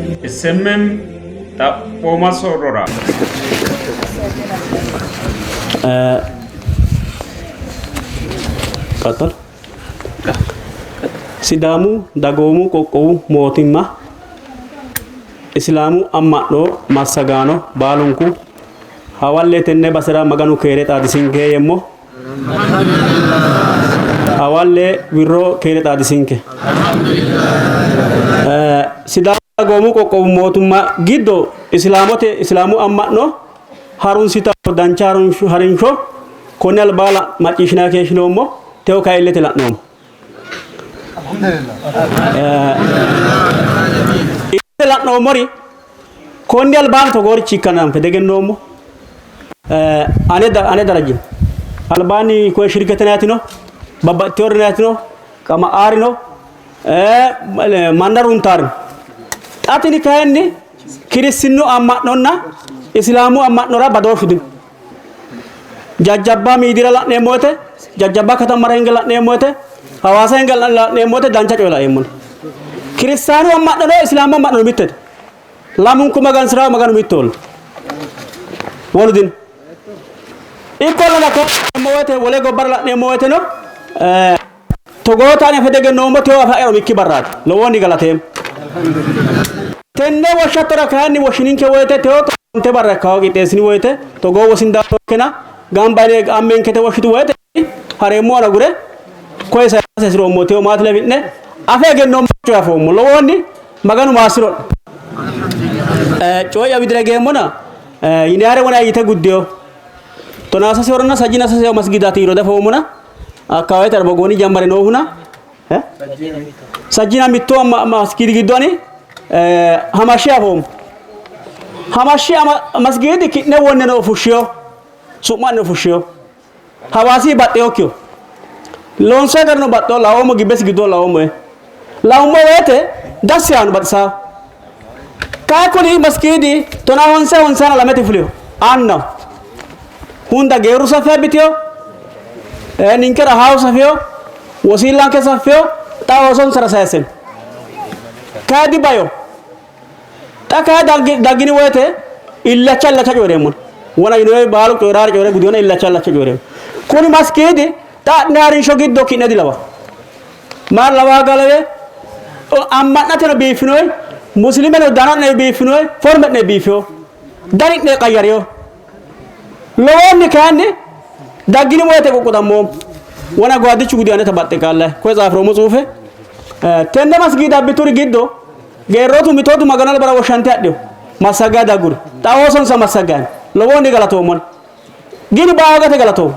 SMM xaphooma soorrora. Qaxxal. Sidaamu dagoomu qoqqowu mootimma Isilaamu amma'no massagaano baalunku hawalle tenne basera Maganu keere xaadisinke yeemmo. Hawalle wirro keere xaadisinke. Sidaamu dagoomu qoqqowu mootimma giddo Isilaamote Isilaamu amma'no harunsitanno dancha harinsho konni albaa macciishshinanni keeshshinoommo. Tewo kayi illete la'noommo. Illete la'noommori konni albaanni togoorichi ikkanna anfe diegennoommo. Ane ane darajje albaanni koye shirkete naatino babbaxxiteewori naatino qama'aarino manna runtaarino. Xa tini kayinni kiristinnu amma'nonna isilaamu amma'nora badooshshu dino. Jajjabba miidira la'neemmo woyte, jajjabba katammara hinge la'neemmo woyte, Hawaasa hinge la'neemmo woyte dancha coye laeemmo. Kiristaanu amma'nono isilaamu amma'nono mittete. Lamunku magansi'rawo Maganu mittoholla. Wolu dino. Ikkollana la'neemmo woyte wole gobbara la'neemmo woyteno togoota ani afe diegennoommo tewo afa umikki barraati. Lowohunni galateemmo. Tenne woshshattora kayinni woshshininke woyte tewo onte barra ikkawo qixxeessini woyte togoo wosin daannonkena gamba yine ammenkete woshshitu woyte hareemmo agure koye saysa hasiroommo tewo maati lawi'ne afe egennoommo coye afoommo. Lowohunni Maganu maassiro'ne. Coyi'ya widira higeemmona yiniyaare wona yite guddeyo. Tonaasase oronna sajjina sase masgidaati yiro dafoommona akkawaawete arbagooni jammare noohuna sajjina mitto masgiidi giddo ani hamashshi afoommo. Hamashshi masgiidi ki'ne wonne no fushshiyo su'ma'ne fushshiyo. Hawaasi baxxewokkiho. Loonsoyi garino baxxewo laoommo gibbesi giddo laoommo. Laummo woyte dassi yaanno baxisaa. Kayi kuni maskiidi tonaa honse honsaana lamete fuliho. Anna hunda geerru saffe abbitiyo ninkera haawu safiyo wosiillanke saffiyo xa oosonsara sayissino. Kayi dibayo. Xa kayi daggini woyte illacha illacha coyi'reemmo. Wona yinoyi baalu coyi'raare coyi're gudiyona illacha illacha coyi'reemmo. Kuni maskiidi xa adhine harinsho giddo ki'ne dilawa. Maar lawaa galawe amma'nateno biiffinoyi muslimeno dana'ne biiffinoyi forme'ne biiffino dani'ne qayyariyo. Lowoonni kayinni daggini woyte quqquxammoommo. Wona gwaaddichu gudi aneta baxxe qaallayi koye tsaafiroommo tsuufe. Tenne masgiida abbituri giddo geerrootu mitootu Maganu albara woshshante hadhino massaggayi dagguri. Xa oosonsa massaggayi no. Lowohunni galatoommona. Gini baagate galatoommo.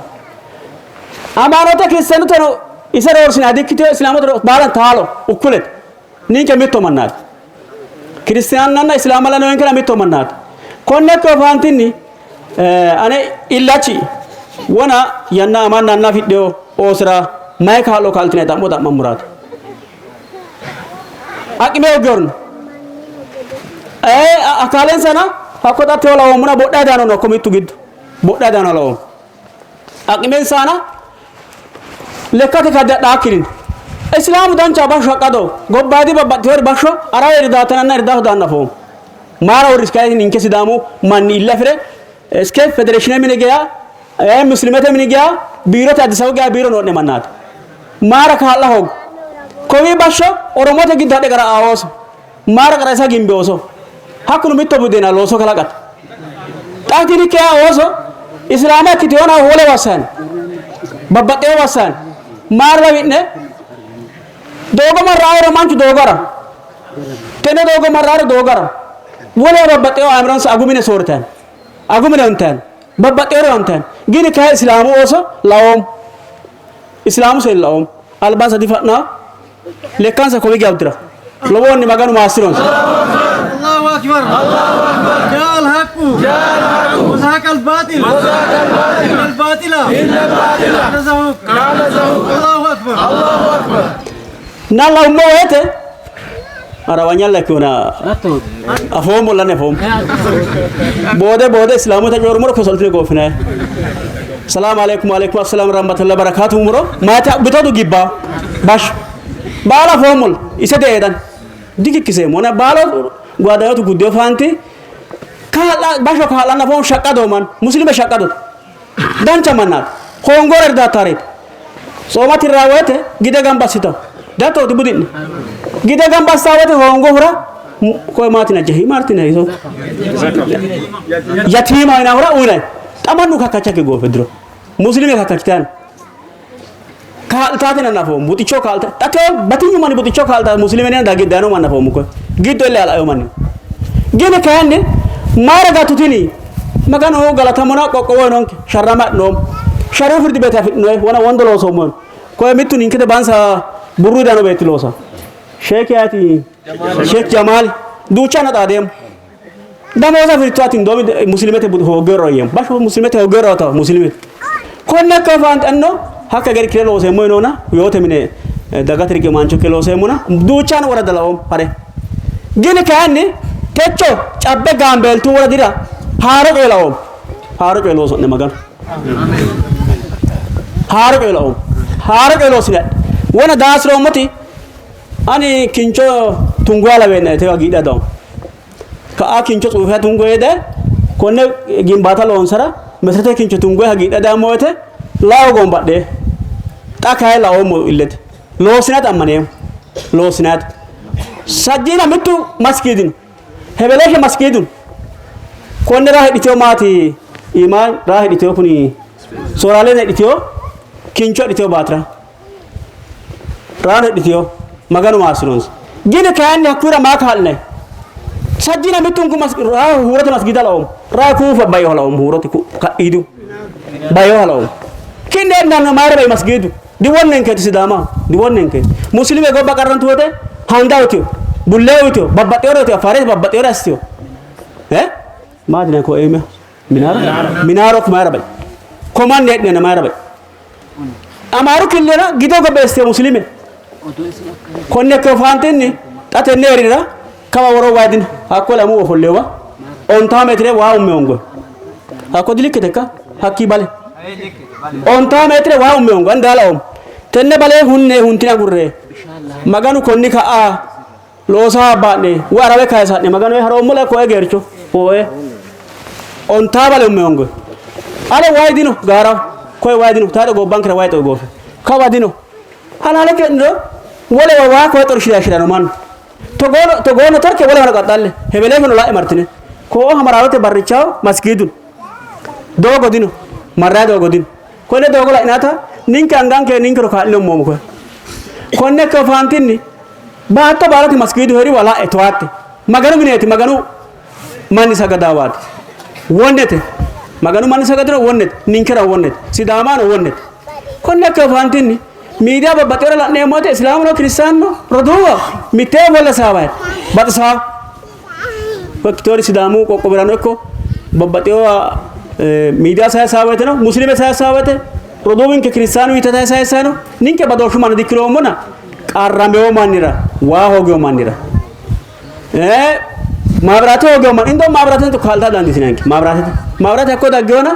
Amaanote kiristaanoteno ise roorsinanni dikkitino, isilaamote baalan taalo ukkulete. Ninke mitto mannaati. Kiristaananna isilaama lanoyinkera mitto mannaati. Konne ikkino faantinni ane illachi wona yanna amanna anna afidhino oosora mayi kaa'lo kaa'litinanni xa'mo xa'mammuraati. Aqime hoogiyorno. Akaalensana hakko xa tewo lawoommona bodha daano no hakko mittu giddo bodha daano lawoommo. Aqimensana lekkate kadde adhaakkirin. Isilaamu dancha bashsho haqqado gobbaadi babbaxxinori bashsho arawe irdaatananna irdaato daanna afoommo. Maara worris kayinni ninke Sidaamu manni ille afire iske federeeshine mine geya muslimete mini geya biirote Addis Ababa geya biiro noo'ne mannaati. Maara kaa'la hoogu. Kowii bashsho Oromote giddo hadhe qara ooso. Maara qara isa gimbe ooso. Hakkuno mitto buddeena looso kalaqate. Xa tini kea ooso Islaama ikkiteyoona wole wassani. Babbaxxeyo wassani. Maara lawi'ne doogo marraawore manchu doogara. Tenne doogo marraaro doogara. Wolewa babbaxxeyo aamironsa agumine soorritanni. Agumine huntanni. Babbaxxeyore huntanni. Gini kayi Islaamu ooso lawoommo. Islaamu seenni laoommo. Albansa difa'naa, lekkansa kowi gabdira. Lowohunni Maganu maassi'ronsa. Allahu akbar. Jaa al-haqqu. Wa zahaqa al-batil. Inna al-batila. Kana zahuq. Allahu akbar. Na laummo woyte arawanyalla ikkina afoommo lanne afoommo. Boode boode islaamota coyi'rummoro kosoltine gooffinayi. Salaamu alaikum wa alaikum assalam rahmatullahi barakatuhu muro maata bitootu gibba bashsho baala afoommolla ise deedan dikikkiseemmo na baala Guadayotu guddeo faanti kaa'la basho kaa'lanna foon shaqqado man muslime shaqqado dancha mannaati hoongore irdattareeti tsooma tirraa woyte gide gamba assitawo dattooti budi'ne gide gamba assaa woyte hoongohura koye maatina jehi martina iso yatiima yinahura uyinay xa mannu kakkachakki goofe diro muslime kakkachitano kaa'litaatina nafoommo buxicho kaa'lita xa teo batinyu manni buxicho kaa'lita muslimene dagi dayino manni nafoommo koye giddo ille alaeyo manni gini kayinni mayira gattu tini maganu galatamona qoqqowo noonke sharrama adhinoommo shariu firdi beete afi'noe wona wondo loosoommo koye mittu ninkete bansa burru dano beetti loosa sheeki ayeti sheek jamaali duucha anna xaadeemmo damooza afirito ati indoomi muslimete hooggeero yeemmo basho muslimete hooggeero ta muslimete konne akka faante anno hakka gari kire looseemmo yinoona yoote mine dagate riqiwaancho ikke looseemmona duuchaan worada laoommo hare gini kayinni techo cabbe gaambeeltu woradira haaro coye laoommo haaro coye looso'ne maganu haaro coye laoommo haaro coye loosine wona daasiroommoti ani kincho tunguwa laweennae tewa giidha dawo ka'a kincho tsuufe tungoye daye konne gimbaata loonsara meserete kincho tungoye hagiidha dayammo woyte lao gombadhe xa kayi laoommo illete loosinate ammaneemmo loosinate sajjina mittu maskiidino hebeleeshe maskiidino konne raa hidhiteyo maati iimaan raa hidhiteyo kuni sooraaleen hidhiteyo kincho hidhiteyo baatira raano hidhiteyo maganu maassinonsa gini kayinni hakkuyira maa kaa'linay sajjina mittunku raa huurote masgiida laoommo raa kuufa bayoha laoommo huurote ka'iidu bayoha laoommo kinne nanno mayira bai masgiidu diwonnenkeeti sidaama diwonnenkeeti muslime gobba qarrantu wote handa uyiteyo bullee uyiteyo babbaxxewore uyiteyo afaarete babbaxxewore assiteyo eh maadina ko eeme minaaro minaaro mayira bai komanne heedhine mayira bai amaaru killera gido gobba eessiteyo muslime konne ikke faantenni xa tenne erira kawa woro wayi dino hakko lamu ofollewa ontaa meetire waa umme hongoy hakko dilikkitekka hakkii bale ontaa meetire waa umme hongoy ani daala oommo tenne bale hunne huntina gurre maganu konni ka'a loosa habba'ne woy arawe kayisa'ne maganu ee haroommo la koe geercho koe ontaa bale umme hongoy ale wayi dino gaaraho koye wayi dino taade gobbankera wayi xoi goofe kawa dino halaale ke'niro wolewa waa koye xorshira mannu togoono togoono torke wolewano qaxxalle hebeleefeno la'e martine koo hamaraarote barrichaho masgiidun doogo dino marraa doogo dino konne doogo la'inata ninke anganke ninkero kaa'linommoomo koye konne ikke faantinni baatto baalate masgiidu heriwa la'e towatte maganu mineeti maganu manni sagadaawaati wonnete maganu manni sagadiro wonnete ninkera wonnete sidaamaano wonnete konne ikke faantinni miidiya babbaxxewore la'neemmo woyte islaamuno kiristaanuno roduuwa mittee ofolle hasaawayi baxisaa ikkiteewori sidaamu qoqqowirano ikko babbaxxewowa miidiya sayissaa woyteno muslime sayissaa woyte roduuwinke kiristaanu yite sayissayi no ninke badooshshu manna dikkinoommona qarramewo mannira waa hoogewo mannira maabiraate hoogewo manni indo maabiraatete kaa'lita dandiitinanke maabiraatete maabiraate hakko daggewona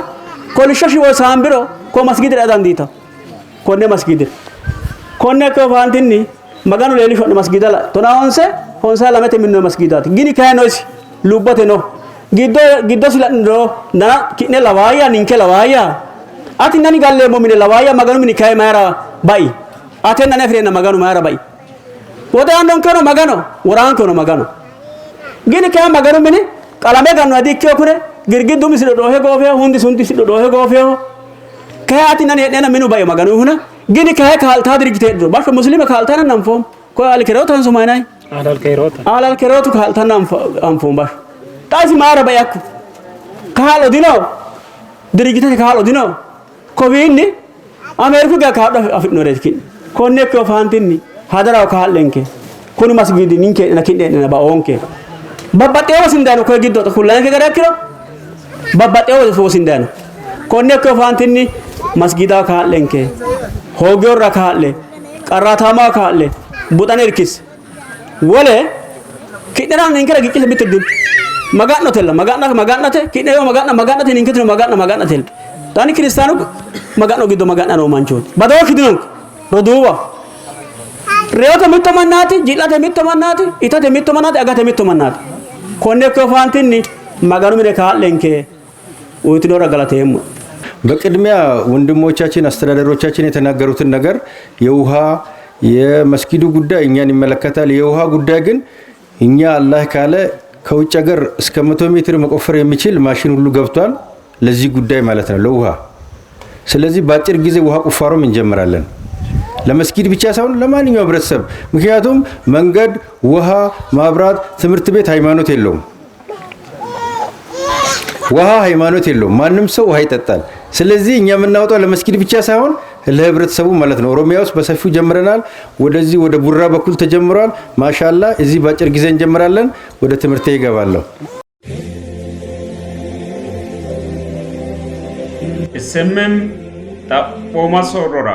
kolishsho shiwo saambiro ko masgiidira ea dandiitawo konne masgiidira konne ikke faantinni maganu leellisho'ne masgiida la tonaa honse honsaa lamete minnoonni masgiidaati gini kayi no isi lubbote no giddo giddosi la'niro nana ki'ne lawaayya ninke lawaayya ati nani galleemmo mine lawaayya maganu mini kayi mayira bai ate nani afi'reenna maganu mayira bai woxe aannonkeno magano woraankeno magano gini kayi maganu mini qalame gannoha di''ikkino kune girgiddu umisi dhodhoohe goofeho hundisi hundisi dhodhoohe goofeho kayi ati nani heedheenna minu baio maganuhuna gini kayi kaa'litaa dirigite heedhuro bashsho muslime kaa'litanna anfoommo koye alkeerootanso mayinayi Alal keerootu kaa'litanna anfoommo bashsho xa isi mayira bai hakku kaa'lo dino dirigitete kaa'lo dino kowiinni Ameeriku geya kaa'lo afi'noreeti ki'ne konne ikkewo faantinni hadaraho kaa'lenke kuni masgiidi ninke heedhena ki'ne heedhena baoonke babbaxxewo wosin dayino koye giddo kullanke gara ikkiro babbaxxewo wosin dayino konne ikkewo faantinni masgiidaho kaa'lenke hoogiyorra kaa'le qarraataamaho kaa'le buxane irkisse wole ki'nera ninkera giccite mittu dino maga'notella maga'na maga'nate ki'ne yoo maga'na maga'nate ninketino maga'na maga'natella xaani kiristaanu maga'no giddo maga'na noo manchooti badooshshu dinonke roduuwa reyote mitto mannaati ji'late mitto mannaati itate mitto mannaati agate mitto mannaati Konne ikkino faantinni Maganu mine kaa'lenke uyitinohura galateemmo. በቅድሚያ ወንድሞቻችን አስተዳደሮቻችን የተናገሩትን ነገር የውሃ የመስጊዱ ጉዳይ እኛን ይመለከታል። የውሃ ጉዳይ ግን እኛ አላህ ካለ ከውጭ ሀገር እስከ 100 ሜትር መቆፈር የሚችል ማሽን ሁሉ ገብቷል፣ ለዚህ ጉዳይ ማለት ነው ለውሃ። ስለዚህ በአጭር ጊዜ ውሃ ቁፋሮም እንጀምራለን። ለመስጊድ ብቻ ሳይሆን ለማንኛውም ህብረተሰብ። ምክንያቱም መንገድ፣ ውሃ፣ ማብራት፣ ትምህርት ቤት ሃይማኖት የለውም። ውሃ ሃይማኖት የለውም። ማንም ሰው ውሃ ይጠጣል። ስለዚህ እኛ የምናወጣው ለመስጊድ ብቻ ሳይሆን ለህብረተሰቡ ማለት ነው። ኦሮሚያ ውስጥ በሰፊው ጀምረናል። ወደዚህ ወደ ቡራ በኩል ተጀምሯል። ማሻላ እዚህ በአጭር ጊዜ እንጀምራለን። ወደ ትምህርቴ ይገባለሁ። SMM xaphooma soorrora.